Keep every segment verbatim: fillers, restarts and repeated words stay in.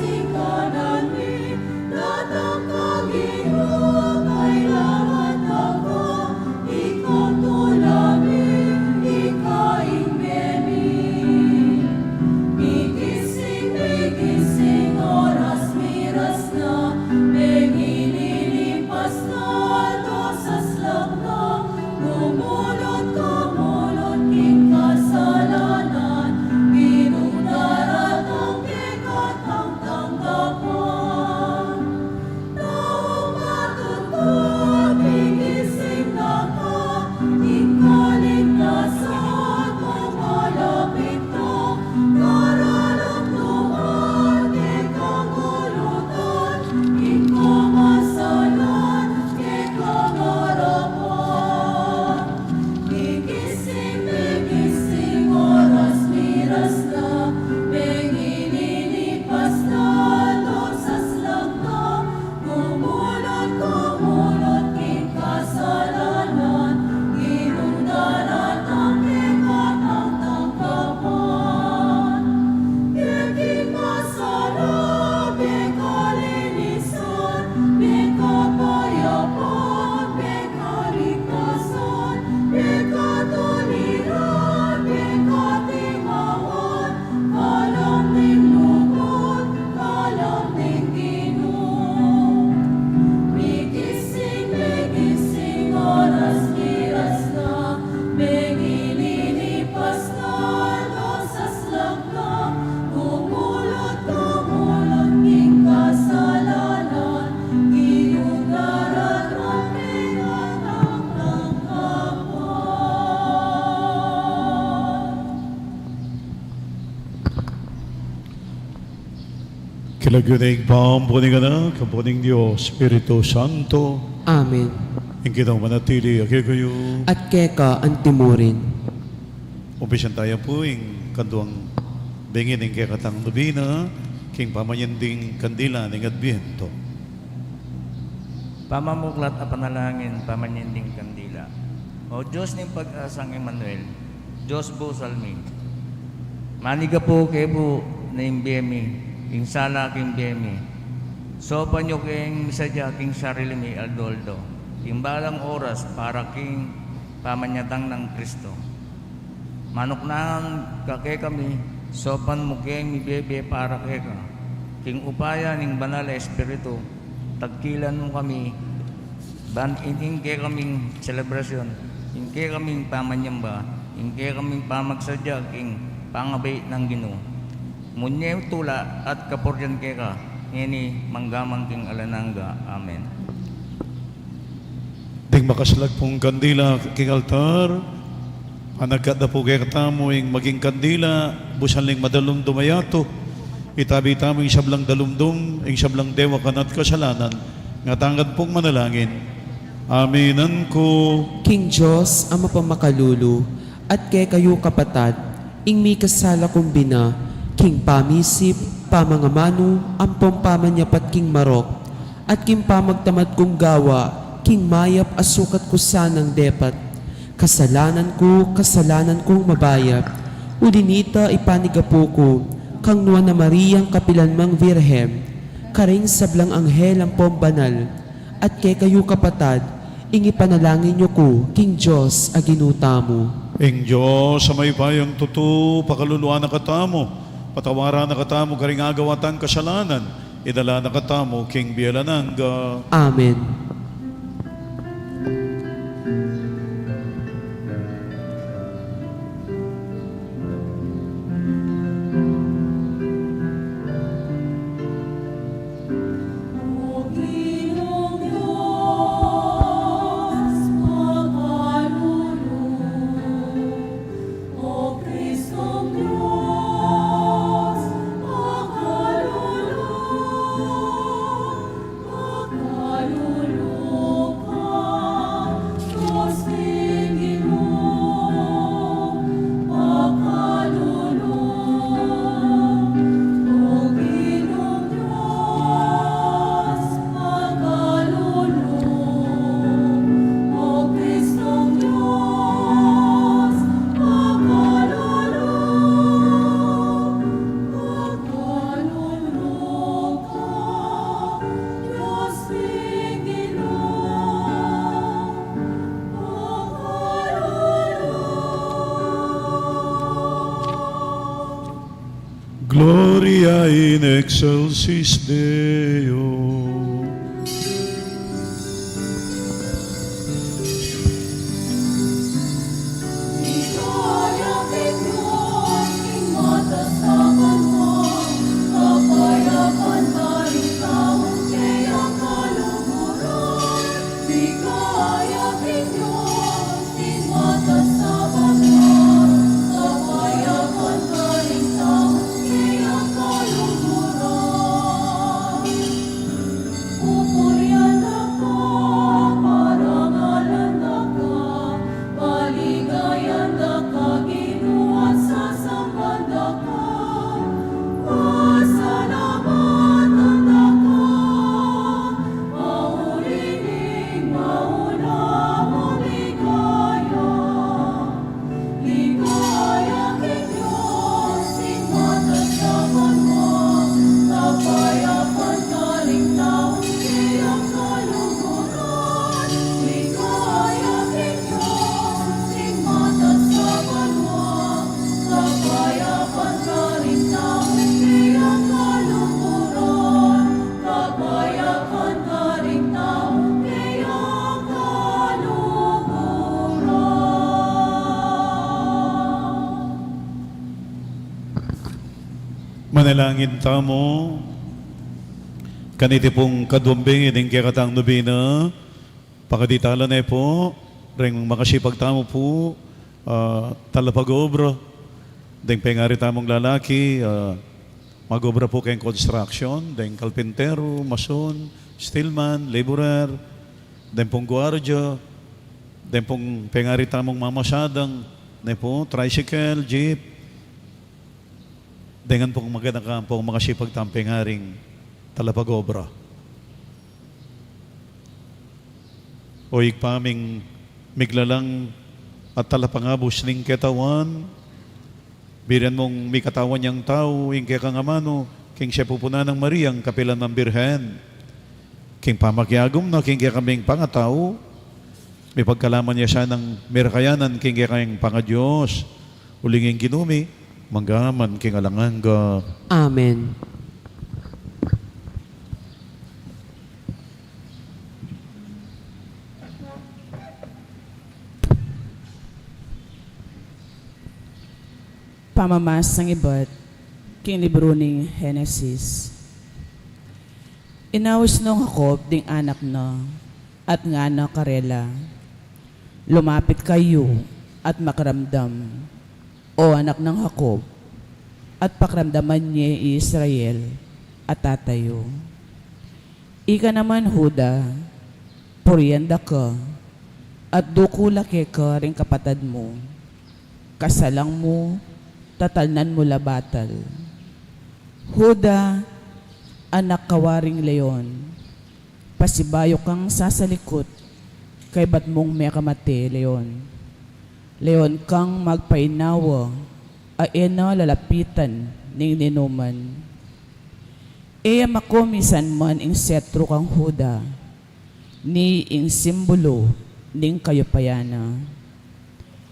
Ika ngan mi, datang ka Ginu, kailangan na ka, ika tula mi, ika ing bie mi. Migising, migising, oras miras na, bengi lilipas na, aldo saslak na, gumulut, gumulut king kasalanan, Ginung daratang keka tangtang ka pa. Tau matuntun, migising na ka, ing kaligtasan mo malapit na, karalumduman keka ngulutan, ing kamasalan keka ngarapan. Migising, migising, oras miras na, bengi lilipas na, aldo saslak na, gumulut, gumulut king kasalanan, Ginung daratang keka tangtang ka pa. Keka ing masala, keka kalinisan, keka kapayapan, keka kaligtasan, keka katuliran, keka katimawan, kalam ning lugud, kalam ning Ginu. Migising, migising, oras miras na, bengi lilipas na, aldo saslak na, gumulut, gumulut king kasalanan, Ginung daratang keka tangtang ka pa. King lagyu ning Ibpa, ampo ning Anak, ampo ning Dios Espiritu Santo. Amen. Ing Ginu manatili ya kekayu. At keka antimurin. Umpisan taya pu ing kanduang bengi ning kekatang nobena, king pamanyinding kandila ning Adbiento. Pamamuklat a panalangin, pamanyinding kandila. O Dios ning pag-asang Emmanuel, Dios busal mi. Manigapu ke pu na ing bie mi, ing sala king bie mi. Saupan yu keng misadya king sarili mi aldo-aldo, ing balang oras para king pamanyatang nang Kristo. Manuknangan ka kekami, saupan mu keng mibie-bie para keka. King upaya ning Banal a Espiritu, tagkilan mu kami, ban ining kekaming selebrasyun, ing kekaming pamanyamba, ing kekaming pamagsadya king pangabait nang Ginu, munye tula at kapurian keka, ngeni mangga man king alang angga. Amen. Ding makaslag pung kandila king altar, panagkat da pu kekatamu ing maging kandila, busan ling madalumdum a yatu. Itabi tamu ing sablang dalumdum, ing sablang dewakan at kasalanan, ngatang pung manalangin. Aminan ku king Dios a mapamakalulu, at kekayu kapatad, ing mikasala kung bina, king pamisip, pamangamanu, ampong pamanyapat king marok, at king pamagtamad kung gawa, king mayap a sukat ku sanang depat. Kasalanan ku, kasalanan kung mabayap. Uli nita ipanigapu ku kang Nuan a Mariang kapilan mang Virgen, karing sablang anghel ampong banal, at kekayu kapatad, ing ipanalangin yu ku king Dios a Ginu tamu. Ing Dios a mayupayang tutu, pakaluluan na katamu, patawaran na katamu karing agawa tang kasalanan, idala na katamu king bie alang angga. Amen. Excelsis Deo. Manalangin tamu. Kaniti pung kaduang bengi ning kekatang nobena, pakaditalan ne pu ring makasipag tamu pu, ah, talapag-obra, deng pengari tamung lalaki, ah, mag-obra pu keng construction, deng kalpinteru, mason, steelman, laborer, deng pung guardia, deng pung pengari tamung mamasadang, ne pu, tricycle, jeep, deng ngan pung maganaka pung makasipag tamung pengaring talapag-obra. O Ibpa ming miglalang at talapangabus ning ketawan, birian mung mikatawan yang tau ing kekang amanu king siapupunan nang Mariang kapilan mang Birhen. King pamakiagum na king kekaming pangatau, mipagkalaman ya sanang mirakayanan king kekaming pangadios. Uling ing Ginu mi, mangga man king alang angga. Amen. Pamamasang ibat king libru ning Henesis. Inaus nong Jacob ding anak na, at ngana karela, "Lumapit kayu at makiramdam, O anak nang Jacob, at pakiramdaman ye i Israel a tata yu. Ika naman, Juda, purian da ka, at dukul la keka ring kapatad mu. Kasalang mu, tatalnan mu la batal. Juda, anak ka waring leon, pasibayu kang sasalikut, kaybat mung mekamate leon. Leon kang magpainawa, a e na lalapitan ning ninuman. E ya makomisan man ing setru kang Juda, ni ing simbulu ning kayupayan na.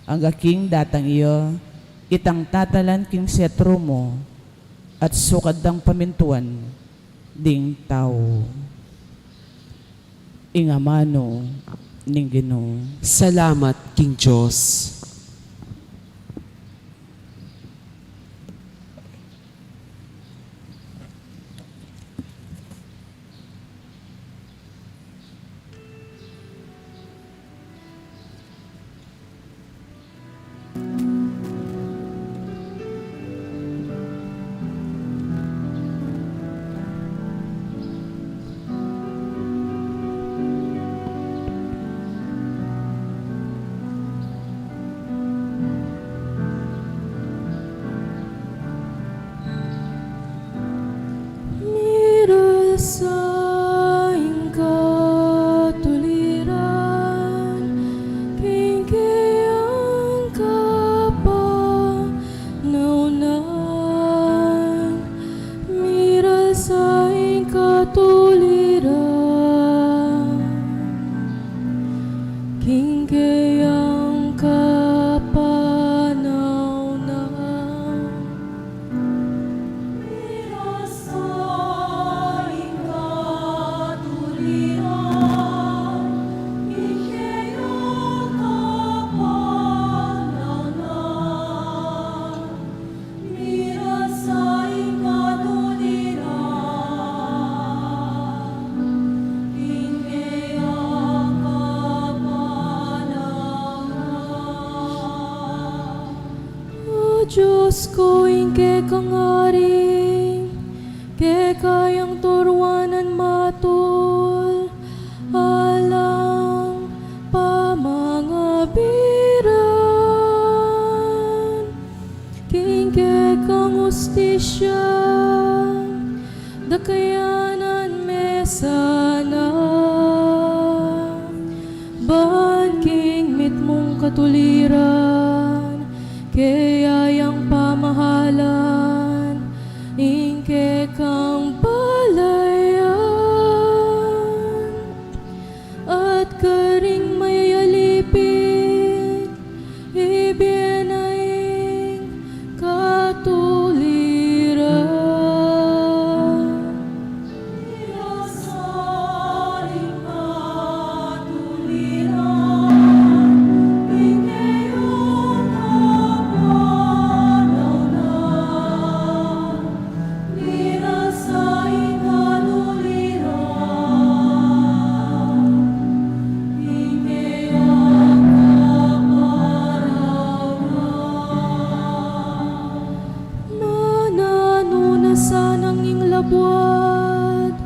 Angga king datang iya, itang tatalan king setru mu, at sukad dang pamintuan ding tau." Ing amanu ning Ginu. Salamat king Dios. Dios ku, ing kekang Ari, keka yang turuanan matul alang pamangabiran, king kekang hustisya, dakayanan me sana, ban king mitmung katuliran, keya yang pamahalan, ing kekang balayan, at karing mayayalipin, ibie na ing katuliran. Mananu na sanang ing labuad,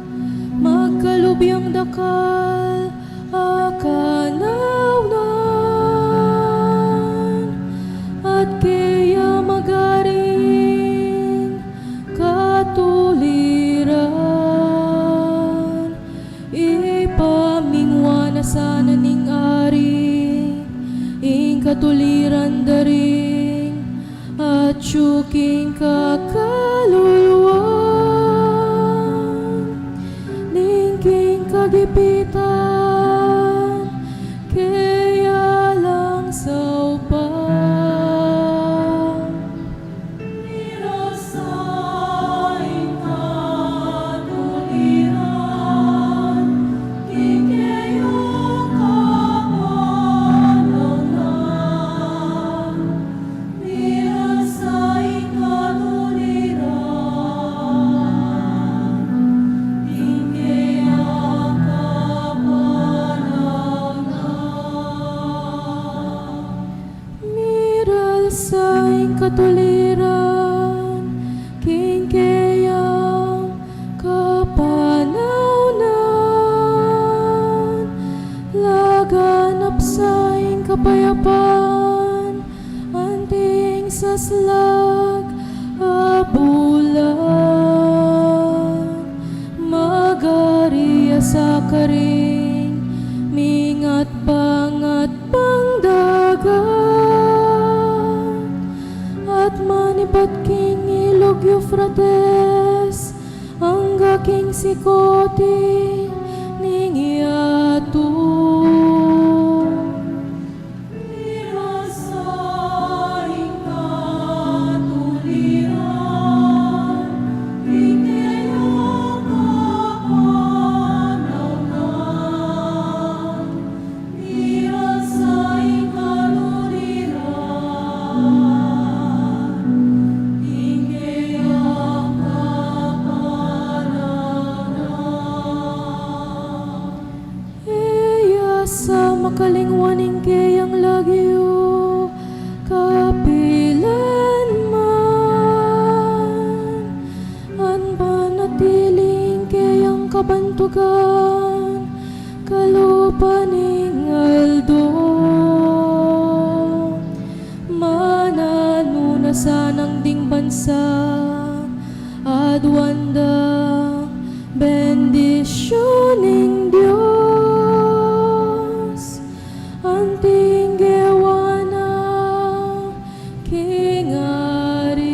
magkalub yang dakal a kanaunan, at keya magaring katuliran. Ipamingwa na sana ning Ari ing katuliran da ring atyu king kakaluluan, ning king kagipitan keya lang saupan. Miral sa ing katuliran king keyang kapanaunan, laganap sa ing kapayapan anting saslag a bulan. Magari ya sa karing mingat pangat pang dagat, at manibat king ilug Eufrates angga king sikuti ning yatu. E ya sa makalingwan ing keyang lagyu kapilan man, at manatili ing keyang kabantugan kalupa ning aldo. Mananu na sanang ding bansa aduan dang bendisyun ning Dios, anting gewa na king Ari.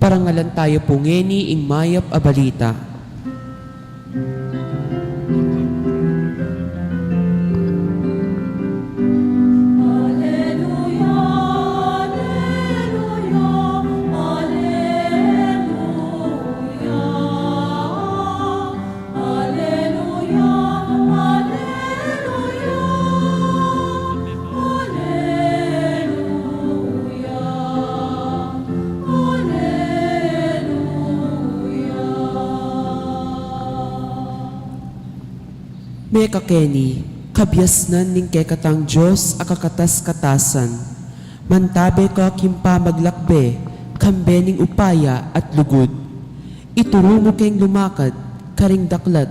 Parangalan tayu pu ngeni ing mayap a balita. Alleluia, Mekakeni, kabiasnan ning kekatang Dios a kakatas-katasan, mantabe ka king pamaglakbe kambe ning upaya at lugud. Ituru mu keng lumakad karing daklat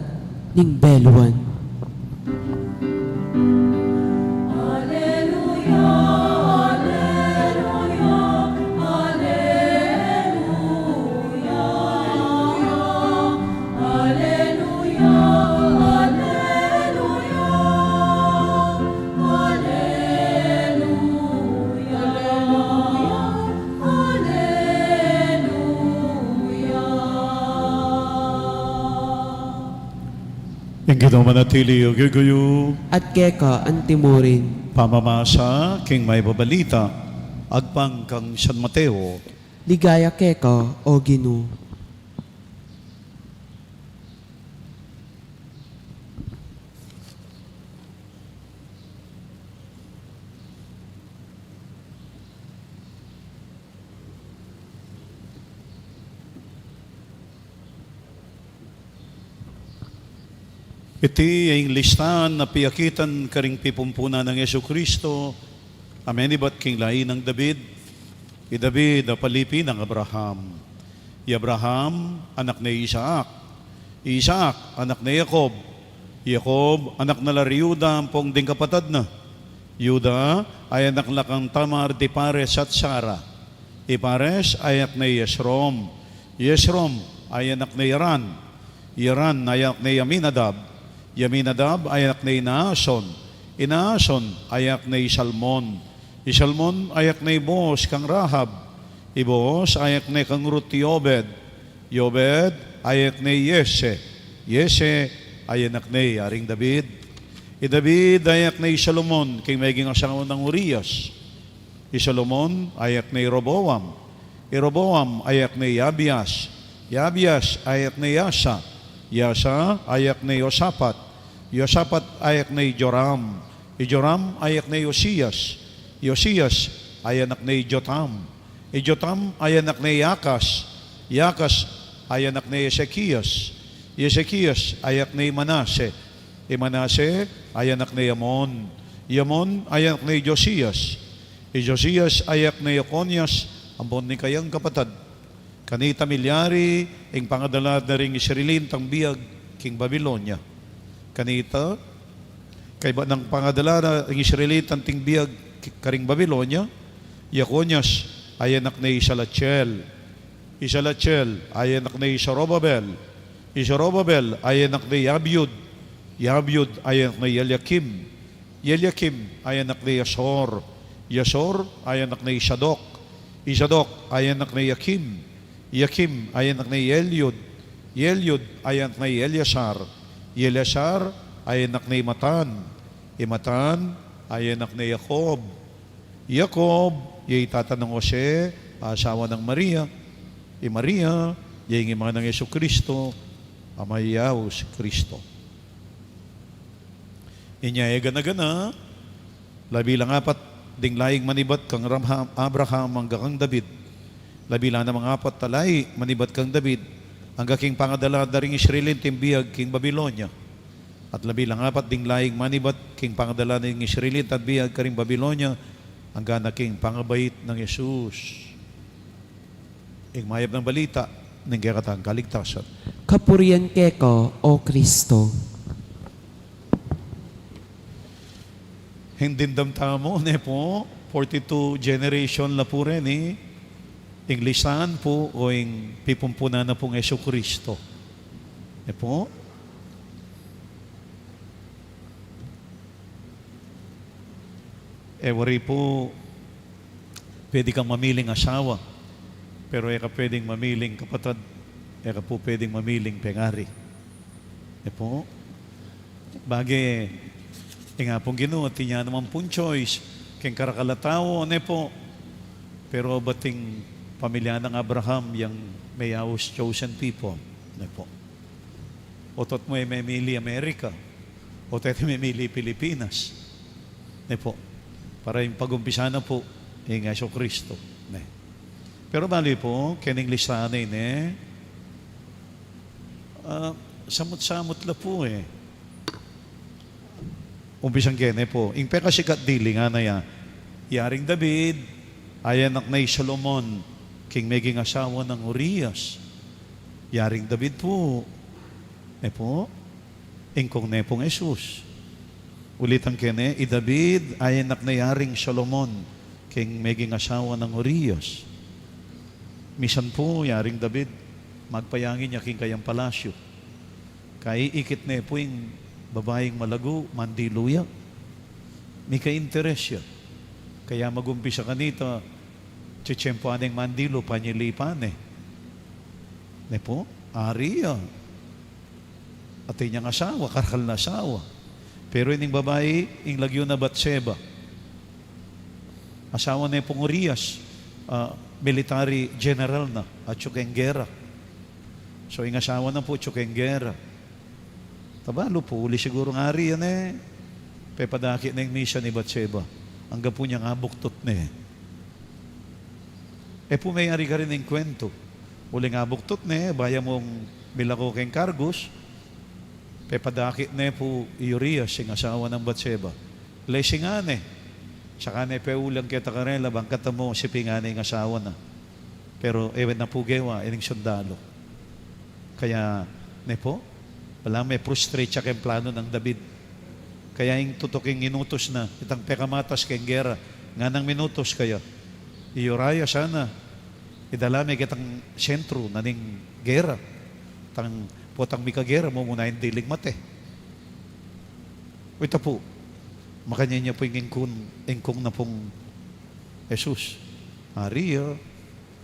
ning beluan. Ing Ginu manatili ya kekayu. At keka antimurin. Pamamasa king Mayap a Balita agpang kang San Mateo. Ligaya keka, O Ginu. Iti ya ing listan a piakitan karing pipumpunan nang Jesucristo a menibat king lain nang David. I David a palipi nang Abraham. I Abraham, anak ne i Isaac. I Isaac, anak ne i Jacob. I Jacob, anak na la ri Juda ampong ding kapatad na. Juda, ayanak la kang Tamar di Pares at Sara. I Pares, ayanak ne i Esrom. I Esrom, ayanak ne i Aran. I Aran, ayanak ne i Aminadab. I Aminadab, ayanak ne i Naason. I Naason, ayanak ne i Salmon. I Salmon, ayanak ne i Boaz kang Rahab. I Boaz, ayanak ne kang Ruth i Obed. I Obed, ayanak ne i Yese. Yese, ayanak ne i Aring David. I David, ayanak ne i Solomon, king meging asawa nang Urias. I Solomon, ayanak ne i Roboam. I Roboam, ayanak ne i Abias. I Abias, ayanak ne i Asa. I Asa, ayanak ne i Josapat. I Josapat, ayanak ne i Joram. I Joram, ayanak ne i Josias. I Josias, ayanak ne i Jotam. I Jotam, ayanak ne i Akas. I Akas, ayanak ne i Esekias. I Esekias, ayanak ne i Manase. I Manase, ayanak ne i Amon. I Amon, ayanak ne i Josias. I Josias, ayanak ne i Jeconias, ampon ding kayang kapatad. Kanita milyari ing pangadala da ring Israelitan biag king Babilonia. Kanita, kaybat nang pangadala da ring Israelitan biag ki-, karing Babilonia, i Jeconias, ayanak ne i Salatiel. I Salatiel, ayanak ne i Zorobabel. I Zorobabel, ayanak ne i Abiud. I Abiud, ayanak ne i Eliakim. I Eliakim, ayanak ne i Asor. I Asor, ayanak ne i Sadok. I Sadok, ayanak ne i Akim. I Akim, ayanak ne i Eliud. I Eliud, ayanak ne i Eleasar. I Eleasar, ayanak ne i Matan. I Matan, ayanak ne i Jacob. I Jacob, ya i tata nang Jose, asawa nang Maria. I Maria, ya ing ima nang Jesucristo, a mayayaus Cristo. Inya e gana-gana, labi lang apat ding laing manibat kang Ramha-, Abraham angga kang David. Labi lang namang apat a lai manibat kang David, angga king pangadala da ring Israelitan biag king Babilonia. At labi lang apat ding laing manibat king pangadala ning Israelitan biag karing Babilonia, angga na king pangabait nang Jesus. Ing mayap nang balita ning kekatang kaligtasan. Kapurian keka, O Kristo. Ing dimdam tamu, ne pu, forty-two generation la pu reni, ing listahan pu, o ing pipumpunan na pung Jesucristo. Ne pu? E wari pu, pwede kang mamiling asawa, pero e ka pwedeng mamiling kapatad, e ka pu pwedeng mamiling pengari. E pu? Bage, ing Apung Ginu, atin ya naman pung choice keng karakal a tau, ne pu? Pero bating pamilya nang Abraham yang mayayaus chosen people, ne pu? O't mu e memili Amerika, o't e memili Pilipinas, ne pu? Para ing pag-umpisa na pu ing Jesucristo, ne? Pero bale pu, keni ing listahan ne, ah, samut-samut la pu e. Umpisan ke ne pu, ing pekasikat dili ngana ya, i Aring David, ayanak ne i Solomon, king meging asawa nang Urias. I Aring David pu, ne pu, ingkung ne pung Jesus. Ulitan ke ne, i David, ayanak ne i Aring Solomon, king meging asawa nang Urias. Misan pu, i Aring David, magpayangin ya king kayang palasyu. Kaikit ne pu ing babaing malagu, mandilu ya. Mika-interes ya. Kaya mag-umpisa kanita, tsitsyempuan neng mandilu, panyilipan ne. Ne pu, ari ya. Atin yang asawa, karakal na asawa. Pero ining babai, ing lagyu na Batseba. Asawa ne pung Urias, ah, military general na, atyu keng gera. So, ing asawa na pu, atyu keng gera. Tabalu pu, uli sigurung ari ya ne, pepadakit ne ing misa ni Batseba. Anggang pu nyang abuktut ne. E pu, meyari karin ing kwentu. Uling abuktut ne, bayu mung milako keng kargus, pepadakit ne pu i Urias, ing asawa nang Batseba. Lesingan ne. Saka ne peulang keta karela, bang katamu, sipingan ne ing asawa na. Pero e na pu gewa ining sundalu. Kaya, ne pu, balamu me-frustrate ya keng planu nang David. Kaya ing tutuking inutus na, itang pekamatas keng gera, nganang minutus kaya. I Urias sana, idala me ketang sentru na ning gera. Tang potang mikagera, mumuna yang diling mate. Uy, ita pu, makanyan ya pu ing ingkung, ingkung na pung Jesus. Ari ya,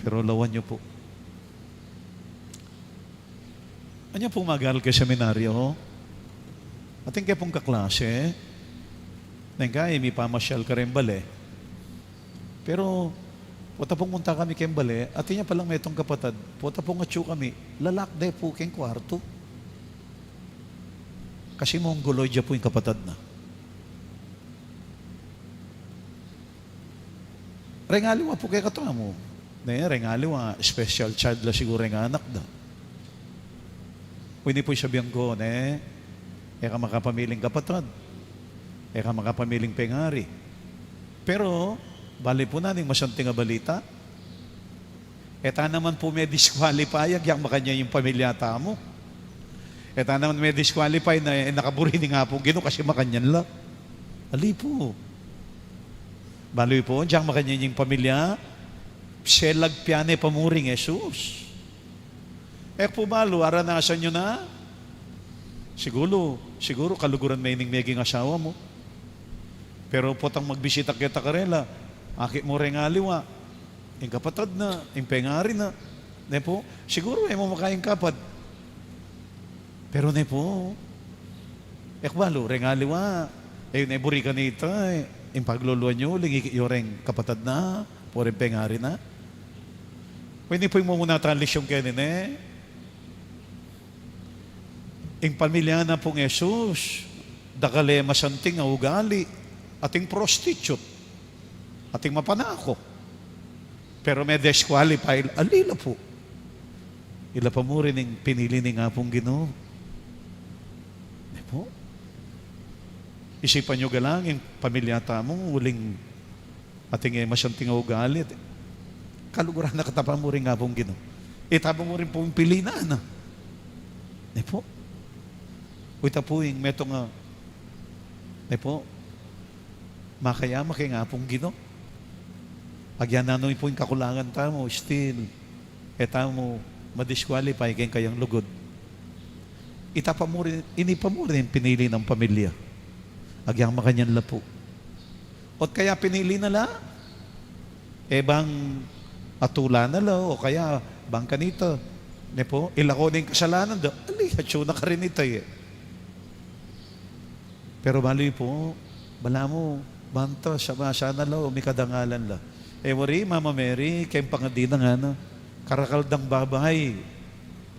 pero lawan yu pu. Anya pung mag-aral ke seminaryo, atin ke pung kaklase, neng kai mipamasyal kareng bale. Pero, pota pung munta kami keng bale, atin ya palang metung kapatad, pota pung atyu kami, lalak de pu keng kwartu. Kasi mongoloid ya pu ing kapatad na. Reng aliwa pu kekatamu. Ne, reng aliwa, special child la siguru reng anak da. Ini pu ing sabian ku, ne, e ka makapamiling kapatad. E ka makapamiling pengari. Pero, bale pu na ning masanting a balita. E ta naman pu me-disqualify, agyang makanyan ing pamilya tamu. E ta naman me-disqualify na, e, nakaburi ning Apung Ginu kasi makanyan la. Ali pu. Balu yu pu, agyang makanyan ing pamilya, selagpian ne pa muring Jesus. E ku pu balu, aranasan yu na, siguru, siguru kaluguran me ining meging asawa mu. Pero potang magbisita keta karela, akit mu reng aliwa, ing kapatad na, ing pengari na, ne pu? Siguru e mu makaingkapad. Pero ne pu, e ku balu, reng aliwa, e, ne buri kanita, e, ing pagluluan yu, uling ikit yu reng kapatad na, pu reng pengari na. Pu ini pu ing mumuna tang lisyun keni, ne? Ing pamilya na pung Jesus, dakal e masanting a ugali, ating prostitute, ating mapanako. Pero me-disqualify, ali la pu. Ila pa murin ing pinili ning Apung Ginu. Ne pu? Isipan yu galang ing pamilya tamu, uling ating e masanting a ugali, ating kaluguran na keta pa muring Apung Ginu. Ita pa murin pung pili na, na. Ne pu? Uy, ita pu ing metung a, ne pu? Makayama keng Apung Ginu. Agyan nanu pu ing kakulangan tamu, still, e tamu ma-disqualify keng kayang lugud. Ita pa murin, ini pa murin pinili nang pamilya. Agyang makanyan la pu. Ot kaya pinili na la, e bang atula na la, o kaya bang kanita, ne pu, ilako na ing kasalanan da, ali, atyu na karin ita, e. Pero bale pu, balamu, banta, sabasa na la, o mikadangalan la. E wari, Mama Mary, keng pangadi na ngana, karakal dang babai,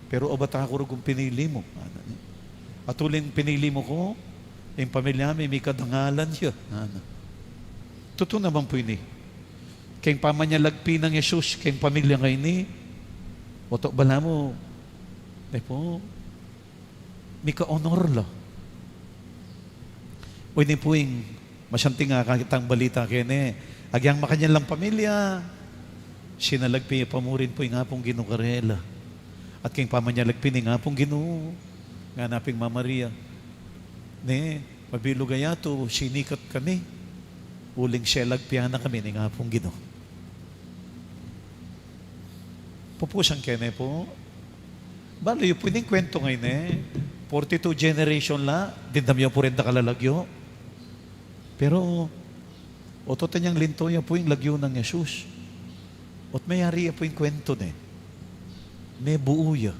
pero abat aku rugung pinili mu, ngana. At uling pinili mu ku, ing pamilya mi, mikadangalan ya, ngana. Tutu naman pu ini. Keng pamanyalagpi nang Jesus keng pamilya ngeni, oto balamu, e pu, mika-honor la. Ini pu ing masanting a kekatang balita kene. Agyang makanyan lang pamilya, sinalagpi ya pa murin pu ing Apung Ginu karela. At king pamanyalagpi ning Apung Ginu, ngana pin i Maria, ne, mabilug a yatu, sinikat kami, uling selagpian na kami ning Apung Ginu. Pupusan kene pu. Balu yu pu ining kuwentu ngeni, forty-two generation la, dimdam yu pu reng dakal a lagyu. Pero otot inyang linto ya pu ing lagyu nang Jesus. Ot meyari ya pu ing kuwentu ne. Mebuu ya.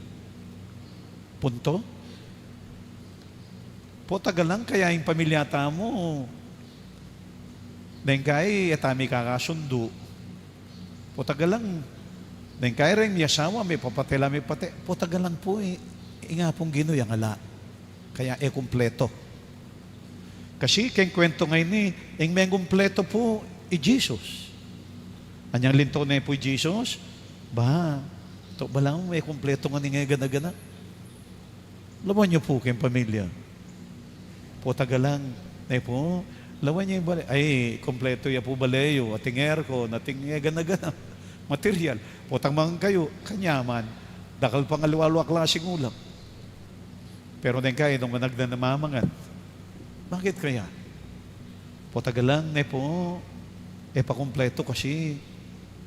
Punto? Potagalan kaya ing pamilya tamu, neng kai e ta mekakasundu. Potagalan, neng kai reng miyasawa, mepapate la, mepate. Potagalan pu i, ing Apung Ginu yang ala. Kaya e kumpleto. Kasi keng kuwentu ngeni, ing mengkumpleto pu i Jesus. Anyang linto ne pu i Jesus, ba, to balamu e kumpleto ngan ing e gana-gana. Lawan yu pu keng pamilya. Potagalan ne pu, lawan yu ing bale. Ay, kumpleto ya pu bale yu, ating aircon, ating e gana-gana, material. Potang mangan kayu, kanyaman, dakal pang aliwa-aliwang klaseng ulam. Pero neng kai nung managdan na mamangan. Bakit kaya? Potagalan ne pu, e pa kumpleto kasi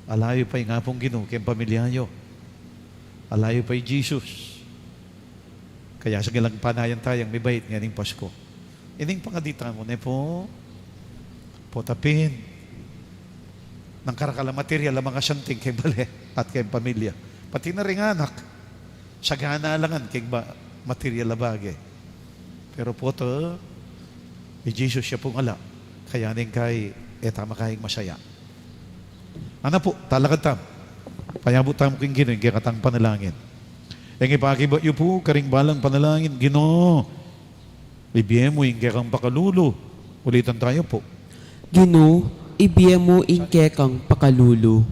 ala yu pa ing Apung Ginu keng pamilya yu. Ala yu pa i Jesus. Kaya sa galang panayan tayang mibait ngening Pasko. Ining pangadi tamu ne pu, pota pin, nang karakal a material a mangasanting keng bale at keng pamilya. Pati na ring anak, sagana la ngan keng ba-, material a bage. Pero pota, i Jesus ya pung ala, kaya neng kai e ta makaing masaya. Ana pu, talakad tamu. Payabu tamu king Ginu ing kekatang panalangin. Ing ipakibat yu pu karing balang panalangin, Ginu, ibie mu ing kekang pakalulu. Ulitan tayu pu. Ginu, ibie mu ing kekang pakalulu.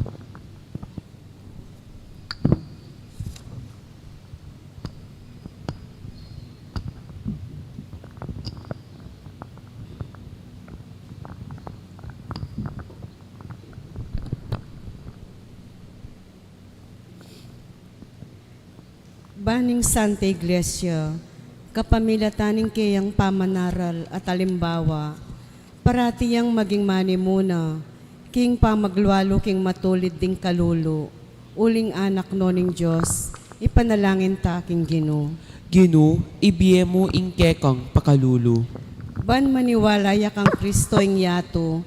Ban ing Santa Iglesia, kapamilatan ning keyang pamanaral at alimbawa, parati yang maging manimuna king pamaglualu king matulid ding kalulu, uling anak no ning Dios, ipanalangin ta king Ginu. Ginu, ibie mu ing kekang pakalulu. Ban maniwala ya kang Kristo ing yatu,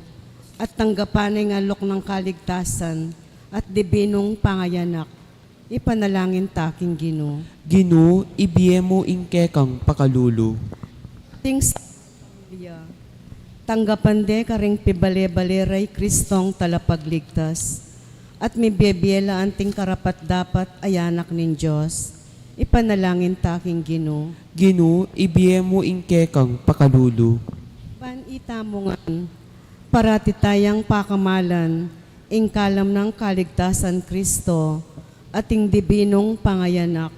at tanggapan na ing alok nang kaligtasan at dibinung pangayanak, ipanalangin ta king Ginu. Ginu, ibie mu ing kekang pakalulu. Ting s-, tanggapan de karing pibale-bale ra i Kristong Talapagligtas, at mibie-bie la anting karapat-dapat a anak ning Dios, ipanalangin ta king Ginu. Ginu, ibie mu ing kekang pakalulu. Ban itamu ngan, parati tayang pakamalan ing kalam nang kaligtasan Kristo, at ing dibinung pangayanak,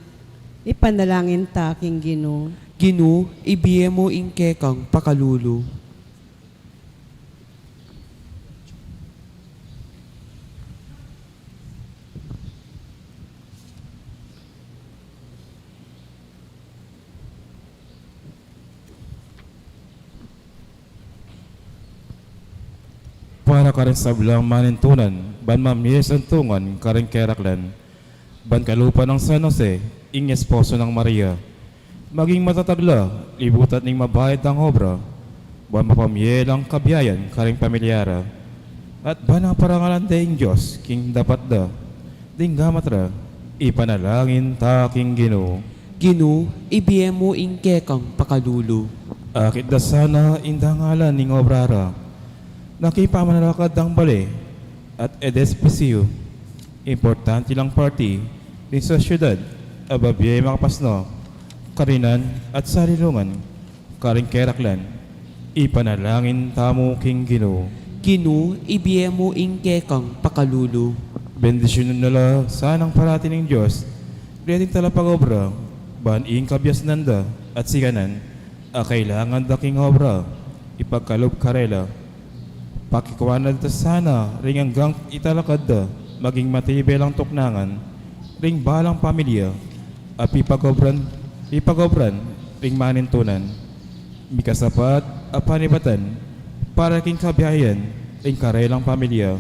ipanalangin ta king Ginu. Ginu, ibie mu ing kekang pakalulu. Para karing sablang manintunan, ban mamie santungan karing keraklan, ban kalupa nang San Jose, ing esposo nang Maria. Maging matatag la, libutan ning mabayat nang obra, ban mapamie lang kabiayan karing pamilya ra. At ban aparangalan de ing Dios king dapat da, ding gamat ra, ipanalangin ta king Ginu. Ginu, ibie mu ing kekang pakalulu. Akit da sana ing dangalan ning obra ra, na king pamanalakad dang bale at e despisyu, importante lang parti ding sosyedad a babie makapasno, karinan at salilungan karing keraklan, ipanalangin tamu king Ginu. Ginu, ibie mu ing kekang pakalulu. Bendisyunan na la sanang parati ning Dios deting talapag-obra, ban ing kabiasnan da at sikanan a kailangan da king obra, ipagkalub karela. Pakikuanan da sana ring anggang italakad da maging matibe lang tuknangan ring balang pamilya, at ipagobran, ipagobran ring manintunan. Mikasapat a panibatan para king kabiayan ring karelang pamilya.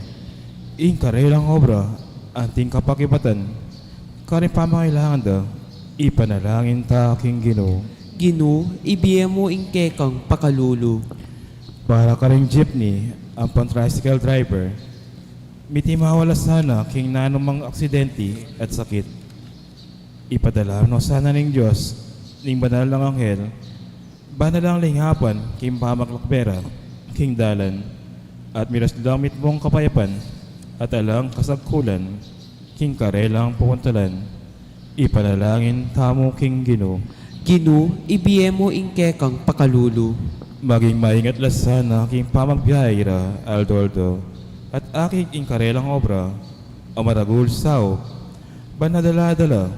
Ing karelang obra anting kapakibatan karing pamangailangan da, ipanalangin ta king Ginu. Ginu, ibie mu ing kekang pakalulu. Para karing jeepney ampo tricycle driver, mitimawa la sana king nanumang aksidente at sakit. Ipadala no sana ning Dios ning banal nang anghel, bana lang lingapan king pamaklakbe ra king dalan, at miras lang mitmung kapayapan at alang kasagkulan king karelang pupuntalan. Ipanalangin tamu king Ginu. Ginu, ibie mu ing kekang pakalulu. Maging maingat la sana king pamagbiahe ra aldo-aldo, at akit ing karelang obra a maragul saup, ban nadala-dala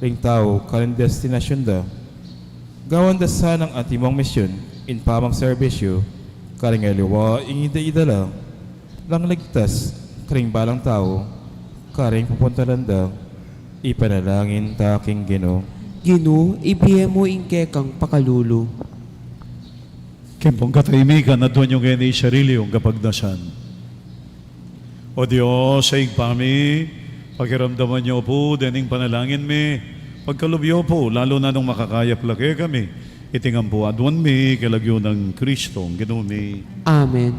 ring tau karing destinasyun da. Gawan da sanang antimong misyun ing pamagserbisyu karing aliwa ing ida-idala lang ligtas karing balang tau karing pupuntalan da. Ipanalangin ta king Ginu. Ginu, ibie mu ing kekang pakalulu. King pung katahimikan, aduan yu ngeni ing sarili yung kapagdasan. O Dios, a Ibpa mi, pakiramdaman yu pu dening panalangin mi, pagkalub yu pu, lalu na nung makakayap la kekami, iti ngan pu aduan mi, king lagyu nang Kristong Ginu mi. Amen.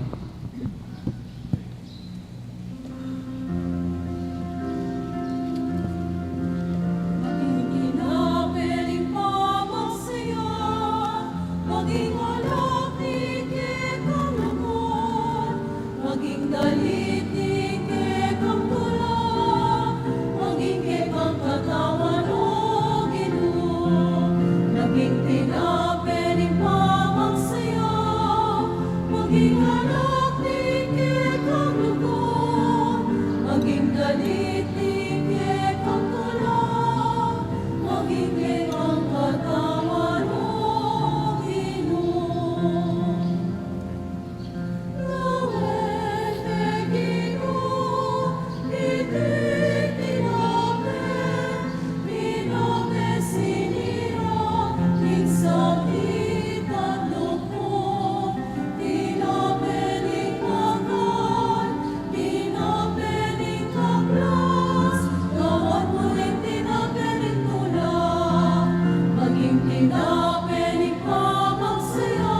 Maging tinape ning pamagsaya, maging alak ning kekang lugud, maging dalit ning kekang tula, maging kekang katawan, O Ginu. Maging tinape ning pamagsaya, maging alak ning kekang lugud, maging dalit ning kekang tula, maging kekang katawan, O Ginu. Lawen ke Ginu, iti tinape, tinape sinira ning sakit at lugud, tinape ning pagal, tinape ning kablas, gawan mu ring tinape ning tula, maging tinape ning pamagsaya,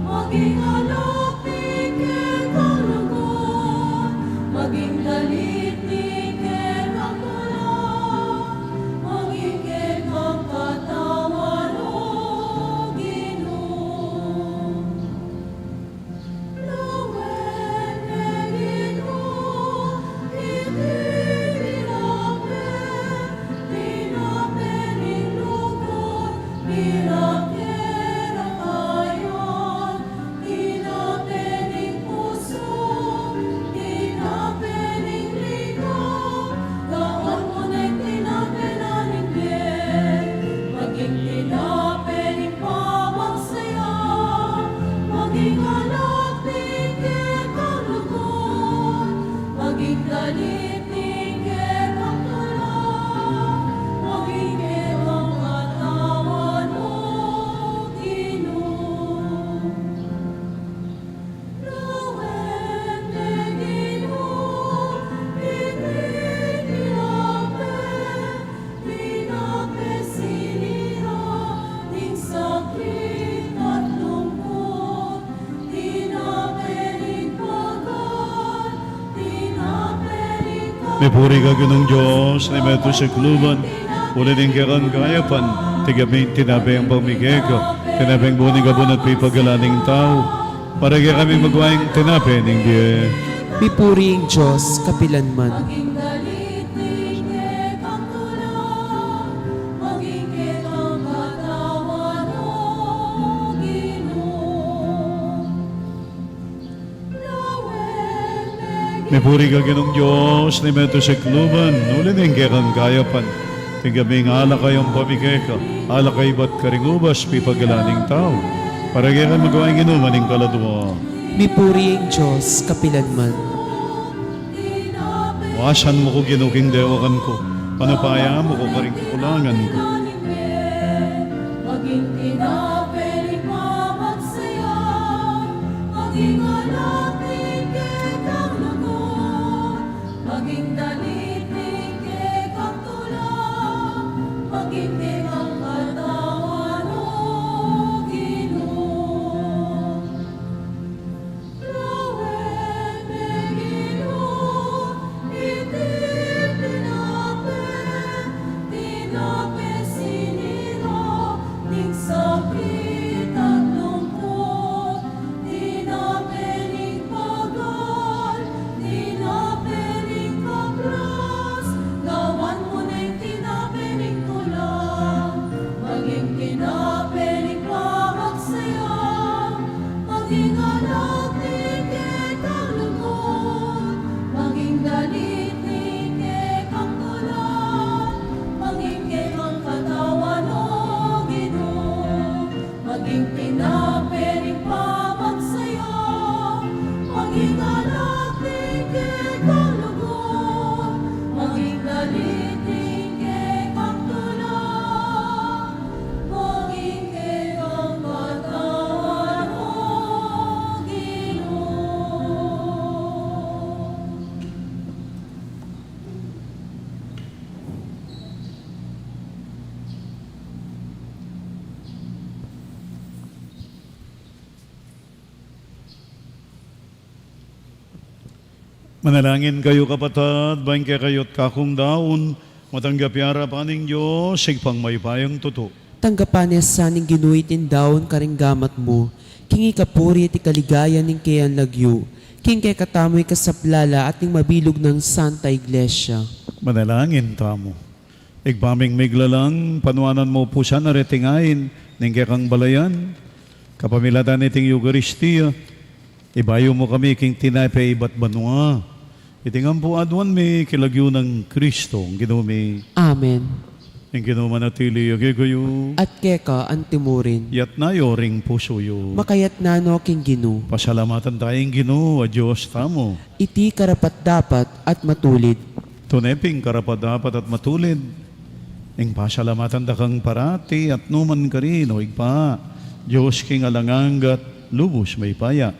maging alak ning kekang lugud, maging dalit ning kekang tula, maging kekang katawan, O Ginu. Lawen ke Ginu, iti tinape, tinape ning lugud, mirap ke ra kayan, tinape ning pusu, tinape ning linaw, gawan mu neng tinape na ning bie, maging tinape ning pamagsaya, maging alak ning kekang lugud, maging dalit ning kekang tula, maging kekang katawan, O Ginu. Lawen ke Ginu, iti tinape, tinape sinira ning sakit at lungkot, tinape ning pagal, tinape ning... Mipuri ka, Ginung Dios, a metung king sakluban, uli ning kekang kayapan, ing tinape a pamigay mu kekami, tinapeng buni ning kabun at pipagalan ning tau. Para kekami maging tinape ning bie. Mipuri ing Dios kapilan man. Mipuri ka, Ginung Dios, a metung king sakluban, uli ning kekang kayapan, tinggap mi ing alak a pamigay mu kekami, alak a ibat karing ubas pipagalan ning tau. Para keka magwa ing inuman ning kaladua. Mipuri ing Dios kapilanman. Wasan mu ku, Ginu, king dewakan ku, panupaya mu ku karing kakulangan ku. Maging tinape ning pamagsaya, maging alak ning kekang lugud, maging dalit ning kekang tula, maging kekang katawan, O Ginu. Lawen me, Ginu, iti tinape, tinape sinira ning sakit at lungkot, tinape ning pagal, tinape ning kapras, gawan mu neng tinape ning tula, maging tinape ning pamagsaya, maging alak ning kekang lugud, maging dalit ning kekang tula, maging kekang katawan, O Ginu. Maging tinape ning pamagsaya, maging alak ning kekang lugud, maging dalit ning kekang tula, maging kekang katawan, O Ginu. Manalangin kayu, kapatad, ban kekayu at kakung daun, matanggap ya king arapan ning Dios, Ibpang mayupayang tutu. Tanggapan na sa ning Ginu iting daun karing gamat mu, king ikapuri at ikaligaya ning keyang lagyu, king kekatamu ikasaplala at ning mabilug nang Santa Iglesia. Manalangin tamu. Ibpa ming miglalang, panuanan mu pu sana reting ain ning kekang balayan, kapamilatan niting Eukaristia, ibayu mu kami king tinape ibat banua. Iti ngan pu aduan mi king lagyu nang Kristo, ing Ginu mi. Amen. Ing Ginu manatili ya kekayu. At keka antimurin. Iyatas yu ring pusu yu. Makayatas no king Ginu. Pasalamatan taya ing Ginu a Dios tamu. Iti karapat-dapat at matulid. Tune pin karapat-dapat at matulid ing pasalamatan da kang parati at nu man karin, O Ibpa, Dios king alang angga at lubus mayupaya.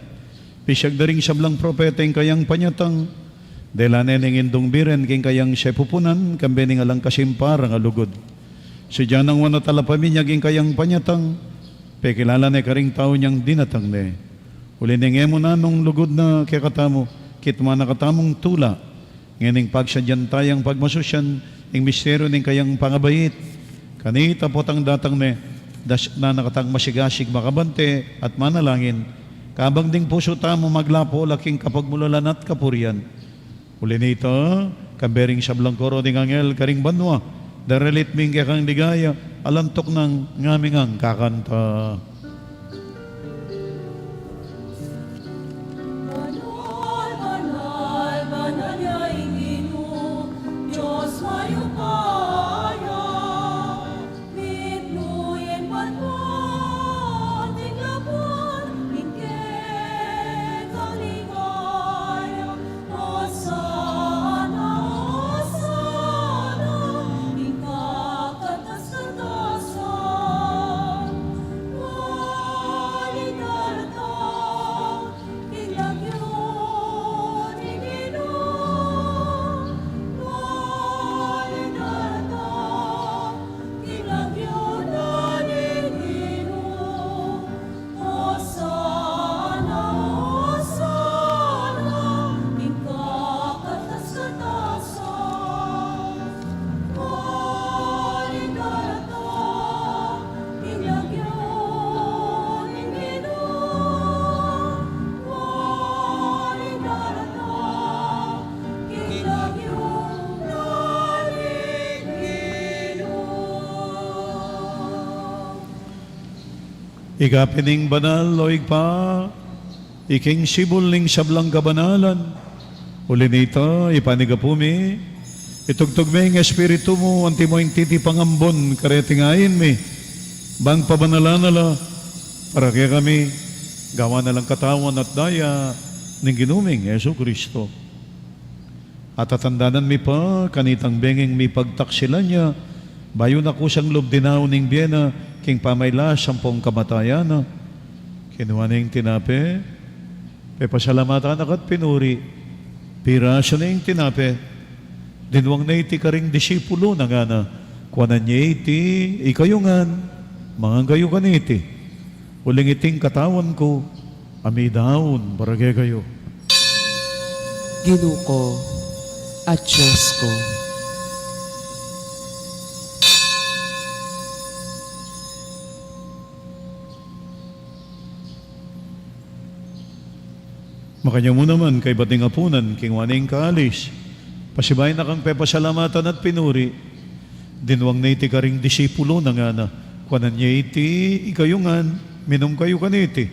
Pisiag da ring sablang propeta ing kayang panyatang, dela ne ning Indung Biren king kayang sepupunan, kambe ning alang kasimparan a lugud. Sadya nang wana talapaminyag ing kayang panyatang, pekilala ne karing tau inyang dinatang ne. Uli ning e mu nanung lugud na kekatamu, kitman na katamung tula, ngening pagsadyan tayang pagmasusian ing misteryu ning kayang pangabait. Kanita potang datang ne, das-, na katang masigasig makabante at manalangin, kabang ding pusu tamu maglapu la king kapagmulalan at kapurian. Uli nita, kambe ring sablang koro ding anghel karing banua, daralit mi ing kekang ligaya, alang tuknang ngaming kakanta. Banal, banal, banal ya ing Ginu, Dios mayupaya. Mitmu ing banua, ing labuan, ing kekang ligaya. Hosana, Hosana, ing kakatas-katasan. Maligaligaya ing lagyu ning Ginu, maligaligaya ing lagyu ning Ginu. Hosana, Hosana, ing kakatas-katasan. Maligaligaya ing lagyu ning Ginu, maligaligaya ing lagyu ning Ginu. Ika pin ing banal, o Ibpa, ika ing sibul ning sablang kabanalan. Uli nita, ipanyawad mi, itugtug me ing Espiritu mu, antimo ing titipa nang ambun kareting ain mi, bang pabanalan na la, Para kekami, gawan na lang katawan at daya ning Ginu ming Jesu Kristo. At tatandanan mi pa kanitang benging mipagtaksilan ya, bayu na kusang lub dinaun ing bie na king pamailas ampong kamatayan na. Kinua ne ing tinape, pepasalamatan na ka't pinuri, pirasu ne ing tinape, dinuang ne iti karing disipulu na ngana, kuanan ye iti ikayu ngan, mangan kayu kaniti, uling iti ing katawan ku, a midaun para kekayu. Ginu ku at Dios ku. Makanyan mu naman kaybat ning apunan, kinua ne ing kalis, pasibayu na kang pepasalamatan at pinuri, dinuang ne iti karing disipulu na ngana, kuanan ye iti ikayu ngan, minum kayu kaniti,